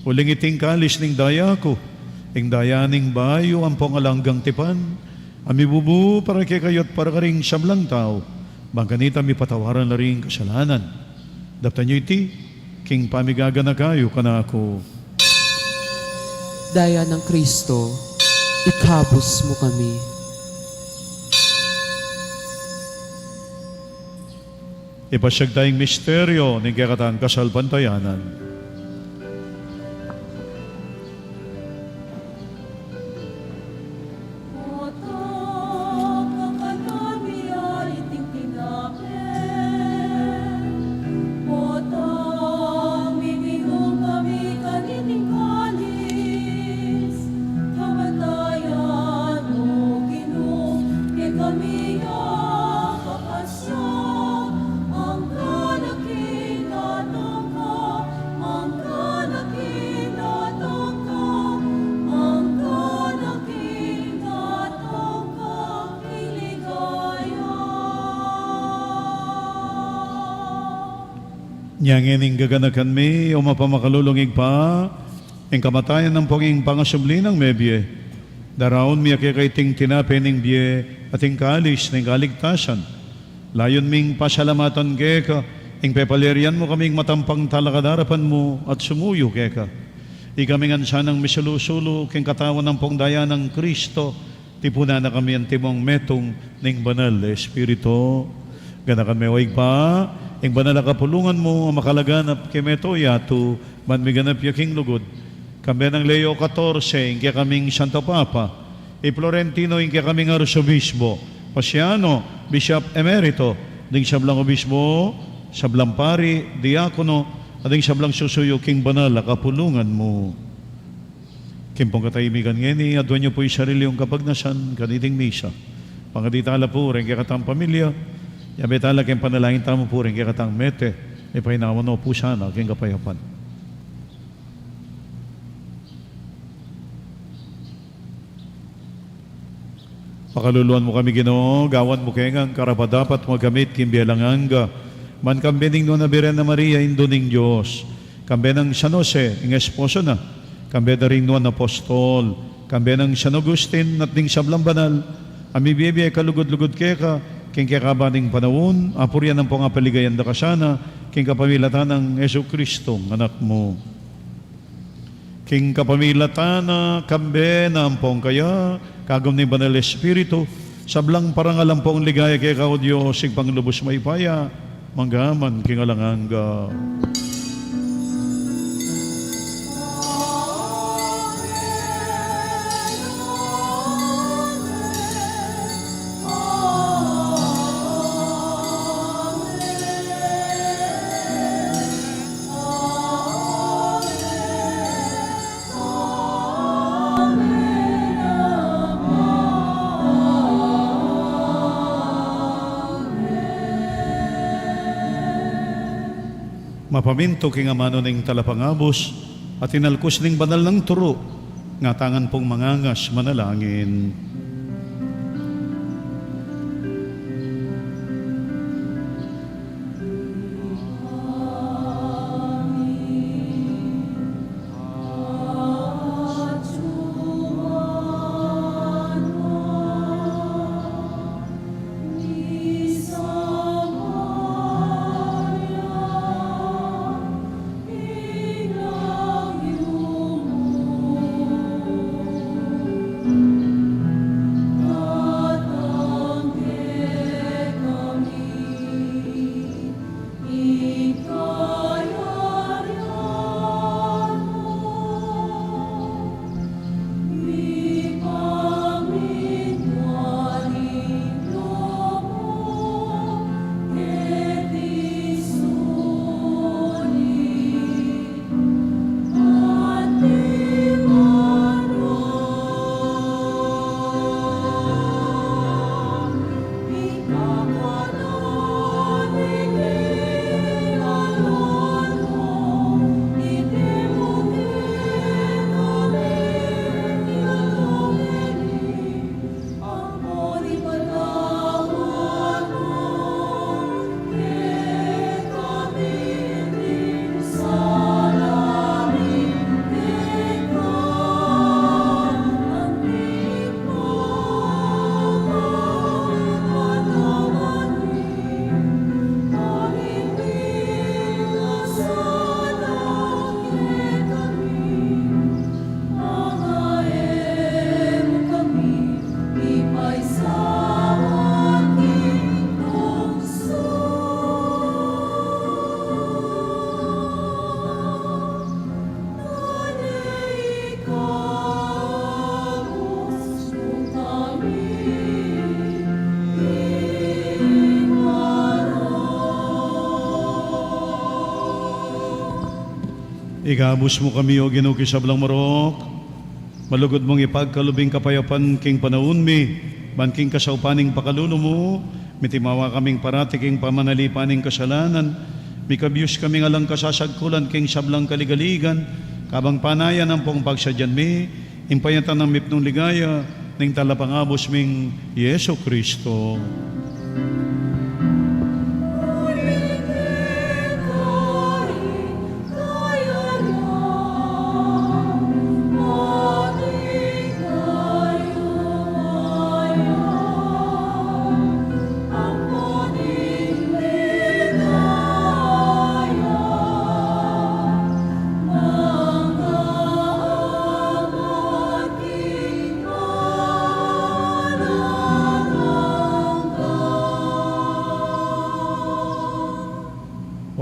uling iti ing kalis ning daya ku, ing daya ning bayu ampong alang anggang tipan, a mibubu para kekayu at para karing sablang tau, bang kanita mipatawaran la ring kasalanan. Daptan yu iti king pamigaganaka yu kanaku. Daya nang Kristo, ikabus mu kami. Ipasiag taya ing misteryu ning kekatang kasalpantayanan. Nya ngeni ing gaganakan mi, o mapamakalulung Ibpa, ing kamatayan ampong ing pangasubli nang mebie, daraun mi keka iting tinape ning bie at ing kalis ning kaligtasan. Layun ming pasalamatan keka ing pepalyarian mu kaming matampang talakad arapan mu at sumuyu keka. Ikami ngan sanang misulu-sulu king katawan ampong daya nang Kristo, tipunan na kami antimong metung ning Banal a Espiritu. Ganakan me, o Ibpa, ing banal a kapulungan mu a makalaganap king mabilug a yatu, ban miganap ya king lugud. Kambe nang Leo katorse, ing kekaming Santo Papa, i Florentino, ing kekaming Arsobispo, Pasiano, Bishop Emerito, ding sablang obispo, sablang pari, diakono, at ding sablang susuyu king banal a kapulungan mu. King pung katahimikan ngeni, aduan yu pu ing sarili yung kapagnasan kaniting misa. Pangadi tala pu reng kekatang pamilya, yabe tala king panalangin tamu pu reng kekatang mete, ipainawa no pu sana king kapayapan. Pakaluluan mu kami, Ginu, gawan mu keng karapat-dapat magkamit king bie alang angga, ban kambe ning Nuan a Birhen a Maria, Indu ning Dios, kambe nang San Jose, ing esposo na, kambe da ring nuan a apostol, kambe nang San Agustin, at ding sablang banal a mibie-bie kalugud-lugud keka king kekaba ning panaun, apurian ampong apaligayan da ka sana, king kapamilatan nang Jesucristo, ing Anak mu. King kapamilatan na, kambe na, ampong kaya, kagum ning Banal Espiritu, sablang parangal ampong ligaya keka, o Dios, Ibpang lubus mayupaya, mangga man king alang angga. Mapamintu king amanu ning Talapangabus at tinalkus ning banal nang turu, ngatangan pung mangangas manalangin. Ikabus mu kami, O Ginu, king sablang marok. Malugud mung ipagkalub ing kapayapan king panaun mi, ban king kasaupan ning pakalulu mu, mitimawa kaming parati king pamanalipan ning kasalanan, mikabus kaming alang kasasagkulan king sablang kaligaligan, kabang panayan ampong pagsadyan mi ing payatang mipnung ligaya ning Talapangabus ming Jesucristo.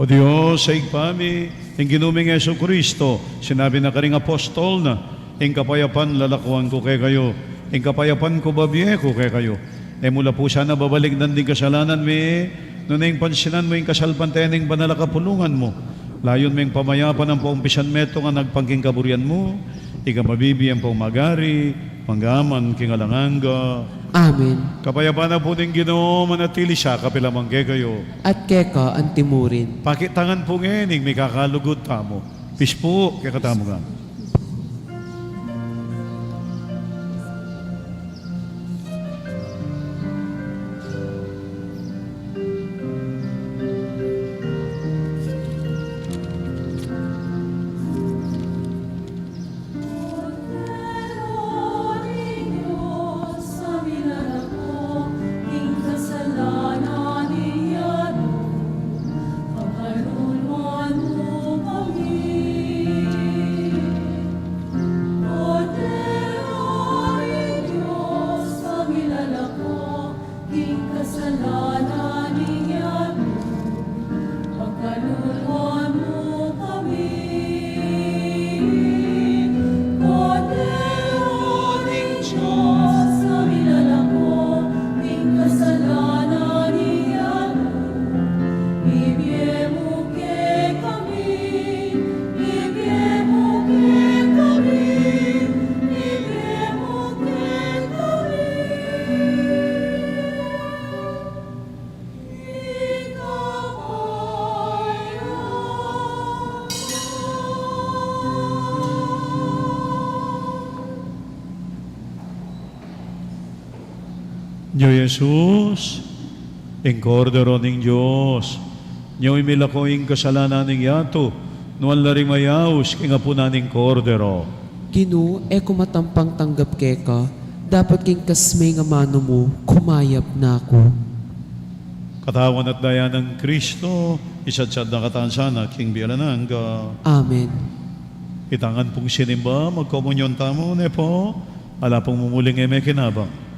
O Dios, Ibpa mi, ing Ginu ming Jesucristo, sinabi na karing apostol na, "Ing kapayapan lalakuan ku kekayu, ing kapayapan ku babie ku kekayu." E mu la pu sana babalikdan ding kasalanan mi, nune ing pansinan mu ing kasalpantayan ning banal a kapulungan mu. Layun ming pamayapan ampong pisanmetungan agpang king kaburian mu, ika mabibie ampong mag-ari, mangga man king alang angga. Amen. Kapayapan na pu ning Ginu manatili sa kapilan man kekayu. At keka anti mu rin. Pakitangan pu ngening mikakalugud tamu. Pis pu kekatamu ngan. King kasalanan ning yatu, pakaluluan mu kami. Kordero ning Dios, a milalako king kasalanan ning yatu, ibie mu kekami, ibie mu kekami, ibie mu kekami. Nyo Jesus, ing Kordero ning Dios, nyo ing milako king kasalanan ning yatu, nuan la ring mayaus king apunan ning Kordero. Ginu, e ku matampang tanggap keka, dapot king kasme ning amanu mu, kumayap na ku. Katawan at daya nang Kristo, isadsad na katamu sana king bie alang angga. Amen. Itang ngan pung sinimba, magkomunyon tamu, ne pu, ala pung mumuling e mekinabang.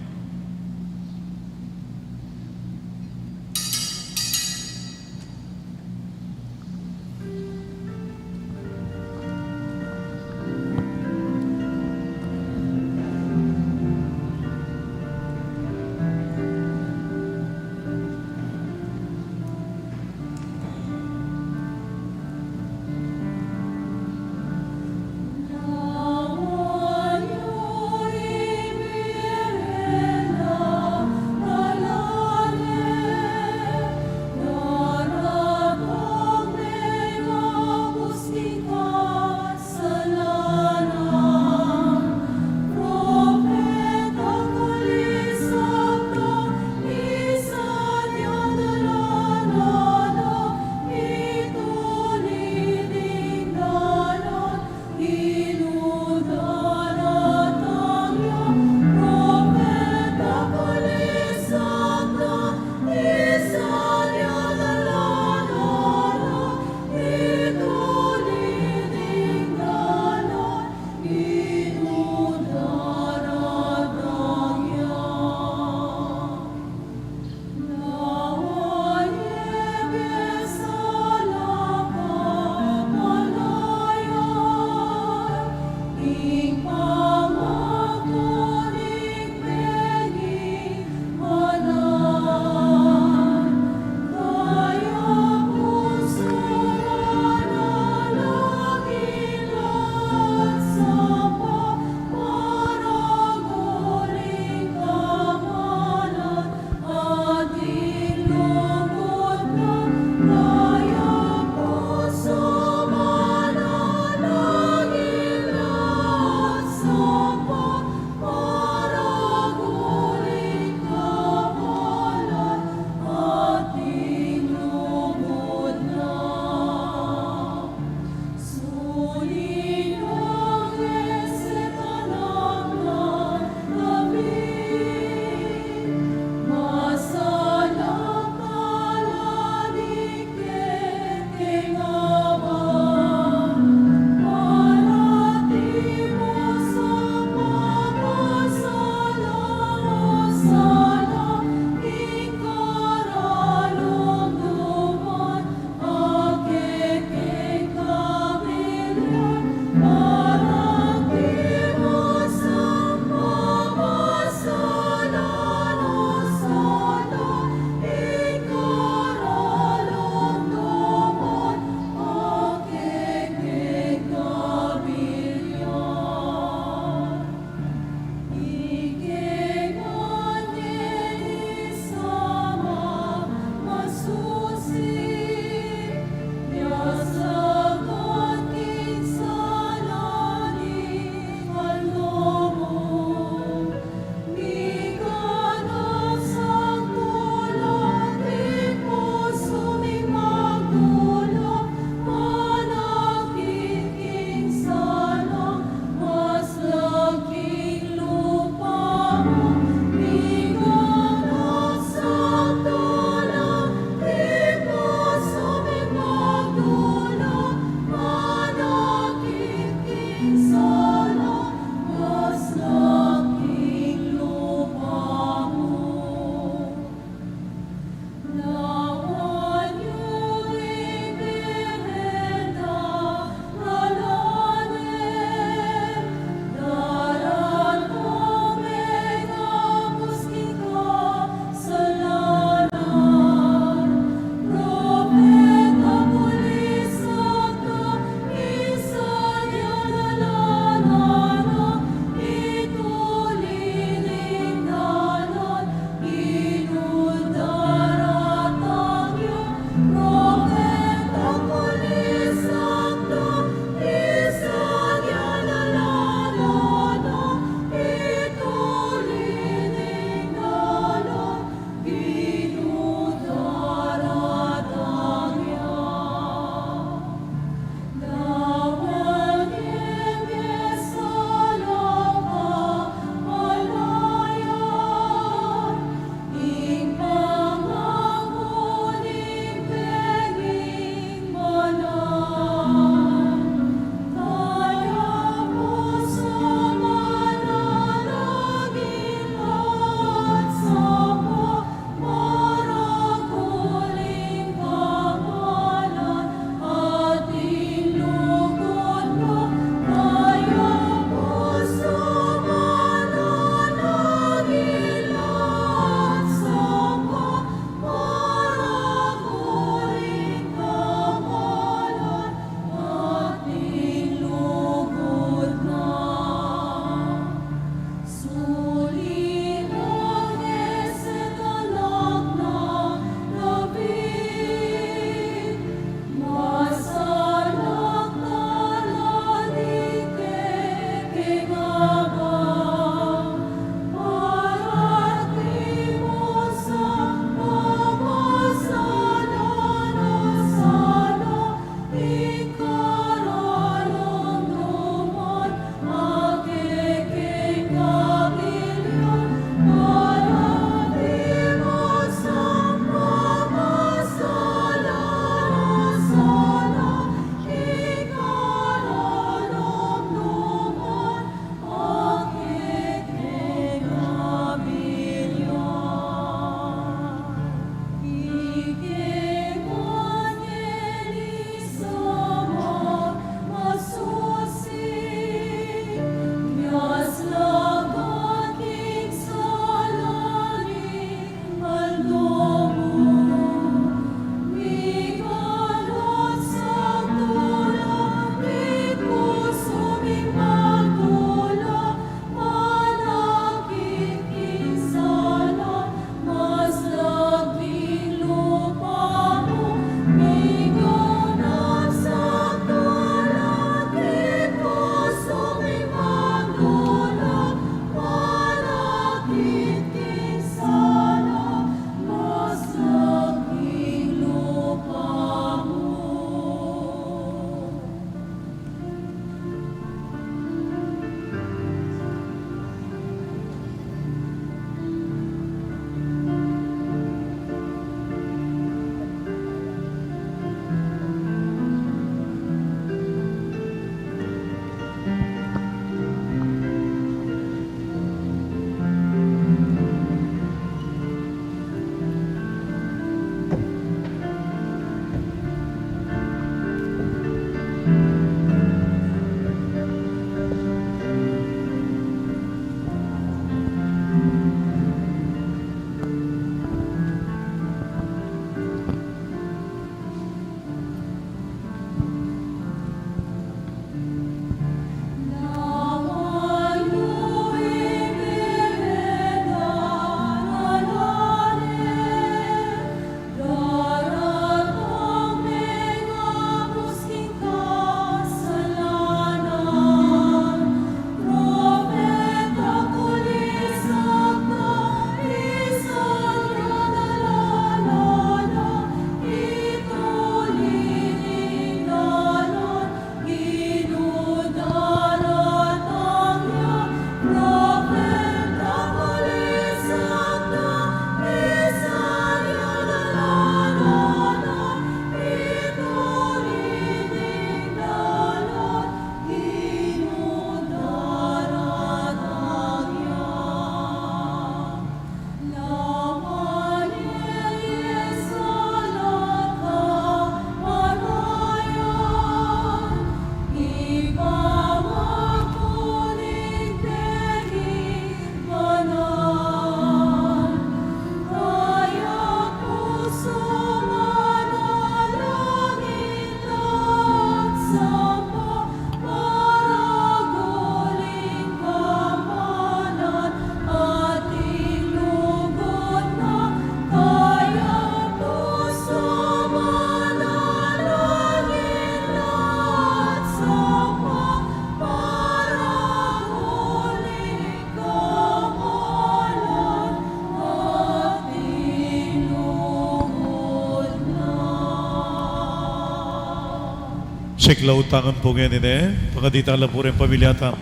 Siklaud tamu pu ngeni, ne? Pangadi tala pu reng pamilya tamu.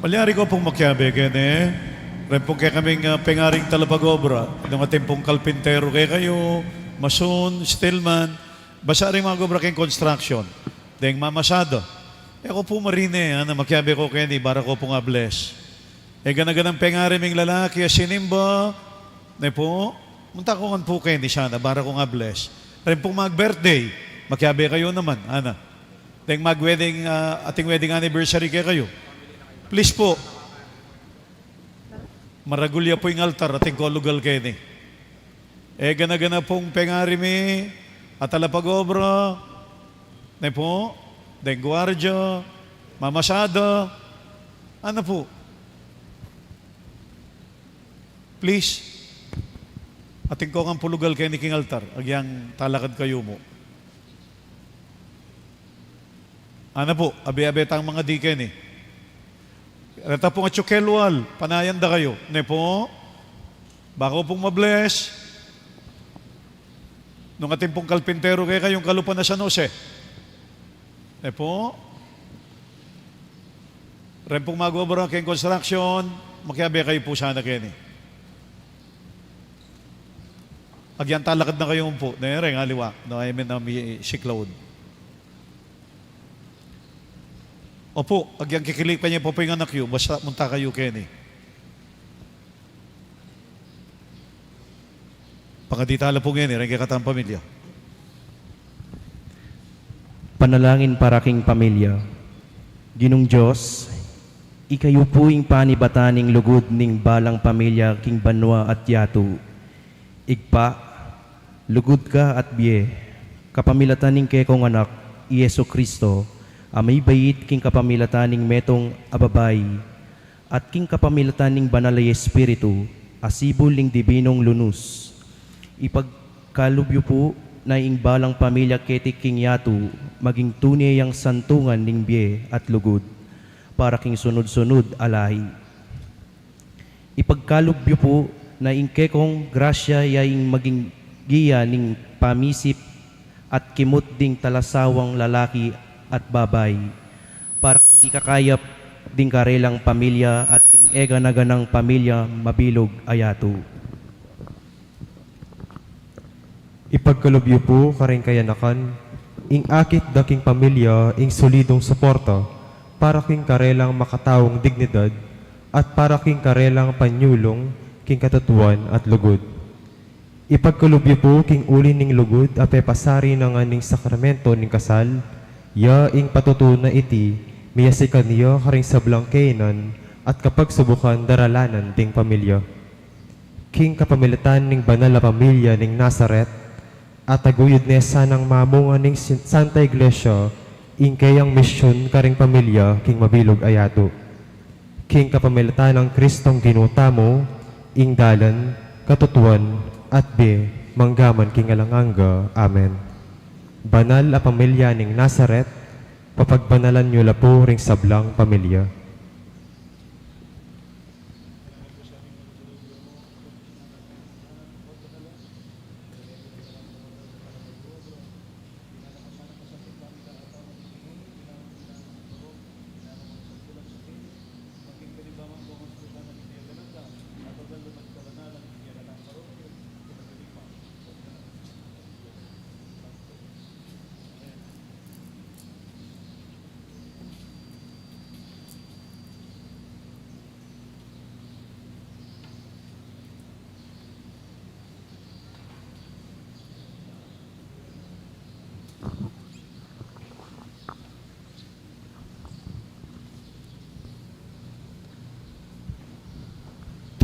Malyari ko pung makiabe keni, reng pung kekaming, ah, pengaring talapag-obra, nung atin pung kalpinteru kekayu, mason, steelman, basa ring mag-obra keng construction, deng mamasada. E ko pu marine, ana, makiabe ko keni, bara ko pung a-bless. E gana-ganang pengari ming lalaki a sinimba, ne pu, munta ko ngan pu keni sana, bara kung a-bless. Reng pung mag-birthday, makiabe kayu naman, ana. Deng mag-wedding, ah, ating wedding anniversary kekayu. Please pu. Maragul ya pu ing altar, atin ko lugal keni. E gana-gana pung pengari mi a talapag-obra, ne pu, deng guardia, mamasada, ana pu. Please, atin ko ngan pu lugal keni king altar, agyang talakad kayu mu. Ana pu, abe-abe tang mangadi keni. Reta pung atyu kelwal, panayan da kayu. Ne pu, bako pung ma-bless. Nung atin pung kalpinteru kekayung kalupa na San Jose. Ne pu, reng pung mag-obra keng construction, makiabe kayu pu sana keni. Agyang talakad na kayu pu, ne, reng aliwa, no, I mean, um, i-, siklaud. Opu, agyang kikilipan ye pu ing anak yu, basta munta kayu keni. Pangadi tala pu ngeni, reng kekatang pamilya. Panalangin para king pamilya. Ginung Dios, ikayu pu ing panibatan ning lugud ning balang pamilya king banua at yatu. Ibpa, lugud ka at bie, kapamilatan ning kekong Anak, i Jesucristo, a mibait king kapamilatan ning metung a babai, at king kapamilatan ning Banal a Espiritu, a sibul ning dibinung lunus. Ipagkalub yu pu na ing balang pamilya keti king yatu, maging tune yang santungan ning bie at lugud, para king sunud-sunud a lahi. Ipagkalub yu pu na ing kekong grasya ya ing maging giya ning pamisip at kimut ding talasawang lalaki at babai, para ikakayap ding karelang pamilya at ding e gana-ganang pamilya mabilug a yatu. Ipagkalub yu pu karing kayanakan, ing akit da king pamilya, ing solidong suporta, para king karelang makataung dignidad, at para king karelang panyulung king katutuan at lugud. Ipagkalub yu pu king uli ning lugud a pepasari na ngan ning sakramento ning kasal, Ya ing patutu na iti, miyasikan ya karing sablang kainan at kapagsubukan daralanan ding pamilya. King kapamilatan ning banal a pamilya ning Nazaret, ataguyud ne sanang mamunga ning sin-, Santa Iglesia ing kayang misyun karing pamilya king mabilug a yatu. King kapamilatan nang Kristong Ginu tamu, ing dalan, katutuan, at bie, manggaman king alang angga. Amen. Banal a pamilya ning Nazaret, papagbanalan yu la pu ring sablang pamilya.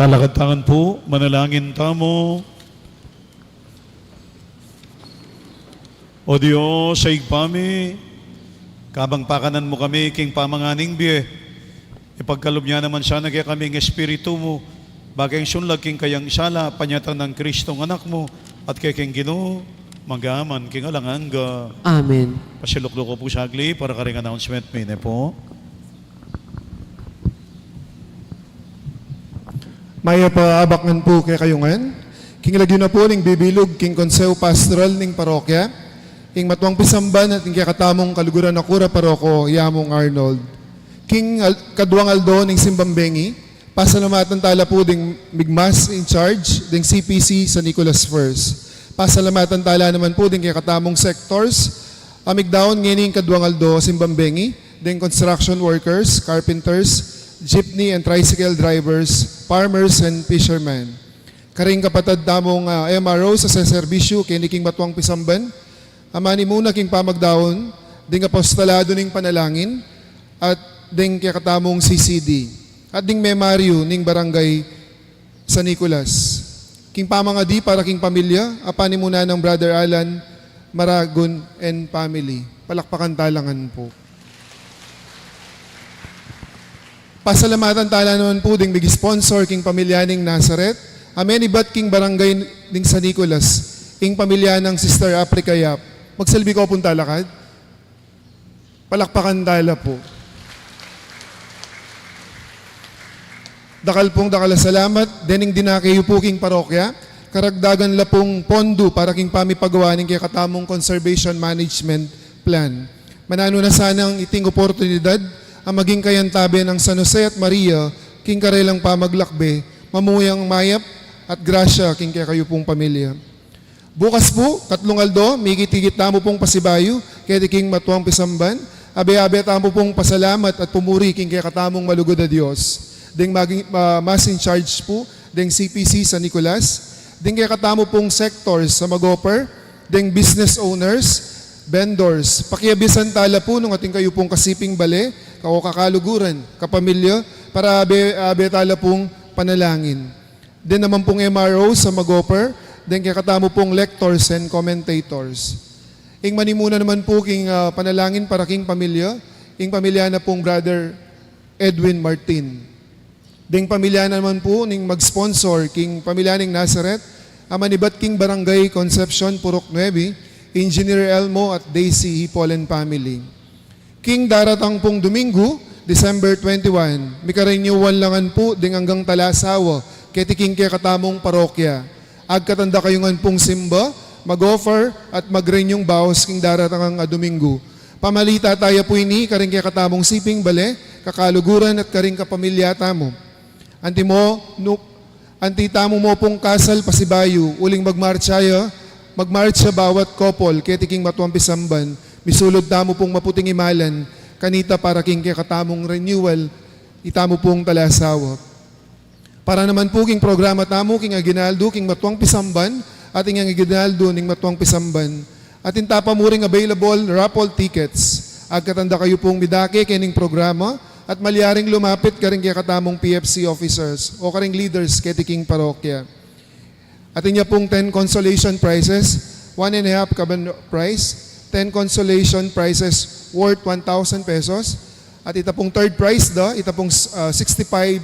Talakad ta ngan pu, manalangin tamu. O Dios a Ibpa mi, kabang pakanan mu kami king pamanganing bie, ipagkalub na naman sana kekami ing Espiritu mu, ba keng sunlag king kayang sala, panyatang nang Kristong Anak mu, at kekeng Ginu, manggaman king alang angga. Amen. Pasilukluku pu saglit para karing announcement, mine pu. Mayap a abak ngan pu kekayu ngan. King lagyu na pu ning bibilug king Konseho Pastoral ning Parokya, ing matuang pisamban at ing kekatamung kaluguran a kura paroko, Yamung Arnold. King al-, kaduang aldo ning simbang bengi, pasalamatan tala pu ding mig-mass in charge ding C P C San Nicolas First. Pasalamatan tala naman pu ding kekatamung sectors a migdaun ngening kaduang aldo simbang bengi, ding construction workers, carpenters, jeepney and tricycle drivers, farmers and fishermen. Karing kapatad tamung, ah, M R O a seserbisyu keni king matuang pisamban, a manimuna king pamagdaun ding apostolado ning panalangin at ding kekatamung C C D at ding memaryu ning barangay San Nicolas. King pamangadi para king pamilya, a panimunan nang Brother Alan Maragon and family. Palakpakan tala ngan pu. Pasalamatan tala naman pu ding mig-sponsor king pamilya ning Nazaret, a menibat king barangay ning San Nicolas, ing pamilya nang Sister Africa Yap. Magsalbi ko pung talakad. Palakpakan tala pu. Dakal pung dakal a salamat, dening dinake yu pu king parokya, karagdagan la pung pondu para king pamipagawa ning kekatamung conservation management plan. Mananu na sanang iting oportunidad a maging kayantabe nang San Jose at Maria king karelang pamaglakbe, mamuyang mayap at grasya king kekayu pung pamilya. Bukas pu, katlung aldo, mikit-ikit tamu pung pasibayu keti king matuang pisamban, abe-abe tamu pung pasalamat at pumuri king kekatamung malugud a Dios, ding maging, ah, mass in charge pu ding C P C San Nicolas, ding kekatamu pung sectors a mag-offer, ding business owners, vendors. Pakiabisan tala pu nung atin kayu pung kasiping bale, ka-, o kakaluguran, kapamilya, para abe-abe tala pung panalangin. Ding naman pung M R Os a mag-offer, ding kekatamu pung lectors and commentators. Ing manimuna naman pu king, ah, panalangin para king pamilya, ing pamilya na pung Brother Edwin Martin. Ding pamilya naman pu ning mag-sponsor king pamilya ning Nazaret, a manibat king Barangay Concepcion, Purok nuebe, Engineer Elmo at Daisy Hipolen family. King daratang pung Domingo, December twenty-one, mika-renewal la ngan pu ding anggang talasawa keti king kekatamung parokya. Agkatan da kayu ngan pung simba, mag-offer, at mag-renew ing vows king daratang a Domingo. Pamalita taya pu ini karing kekatamung siping bale, kakaluguran, at karing kapamilya tamu. Antimo, nu-, anti tamu mu pung kasal pasibayu, uling magmartsa ya, magmartsa bawat couple, keti king matuang pisamban, misulud tamu pung maputing imalan, kanita para king kekatamung renewal, itamu pung talasawa. Para naman pu king programa tamu, king aguinaldo king matuang pisamban, at ing aguinaldo ning matuang pisamban. Atin ta pa mu ring available raffle tickets. Agkatan da kayu pung midake kening programa at malyaring lumapit karing kekatamung P F C officers o karing leaders keti king parokya. Atin ya pung ten consolation prizes, one and a half kaban prize, ten consolation prizes worth one thousand pesos, at ita pung third prize da, ita pung, ah, sixty-five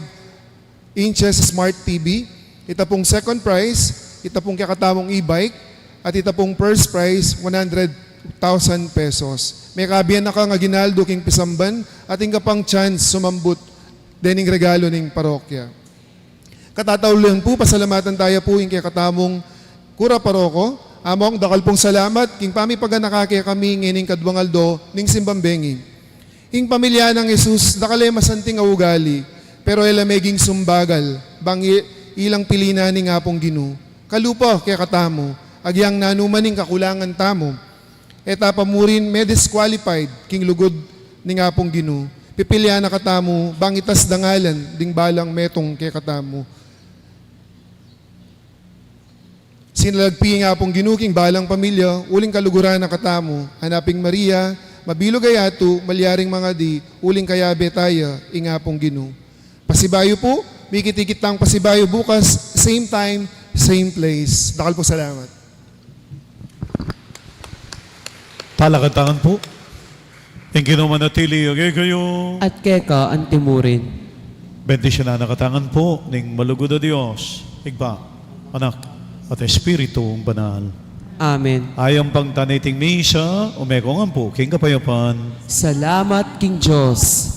inches smart T V, ita pung second prize, ita pung kekatamung e-bike, at ita pung first prize, one hundred thousand pesos. Mekabian na kang aginaldo king pisamban, at ing kapang chance sumambut dening regalo ning parokya. Katataulian pu, pasalamatan taya pu ing kekatamung kura paroko. Among, dakal pung salamat king pamipaganaka kekami ngening kadwang aldo ning simbang bengi. Ing pamilya nang Jesus, dakal e masanting a ugali, pero e la meging sumbagal bang i-, ilang pili na ning Apung Ginu. Kalupa kekatamu, agyang nanu man ing kakulangan tamu, e ta pa murin me-disqualified king lugud ning Apung Ginu. Pipilian na katamu bang itas dangalan ding balang metung kekatamu. Sinalagpi ing Apung Ginu king balang pamilya, uling kaluguran na katamu. Anaping Maria, mabilug a yatu, malyaring mangadi, uling kayabe taya ing Apung Ginu. Pasibayu pu, mikit-ikit tang pasibayu bukas, same time, same place. Dakal pung salamat. Talakad tangan pu. Ing Ginu manatili ya kekayu. At keka antimurin. Bendisyunan na katangan pu ning malugud a Dios, Ibpa, Anak, at Espiritung Banal. Amen. Ayam pang taniting misa, umekungan pu king kapayapan. Salamat king Dios.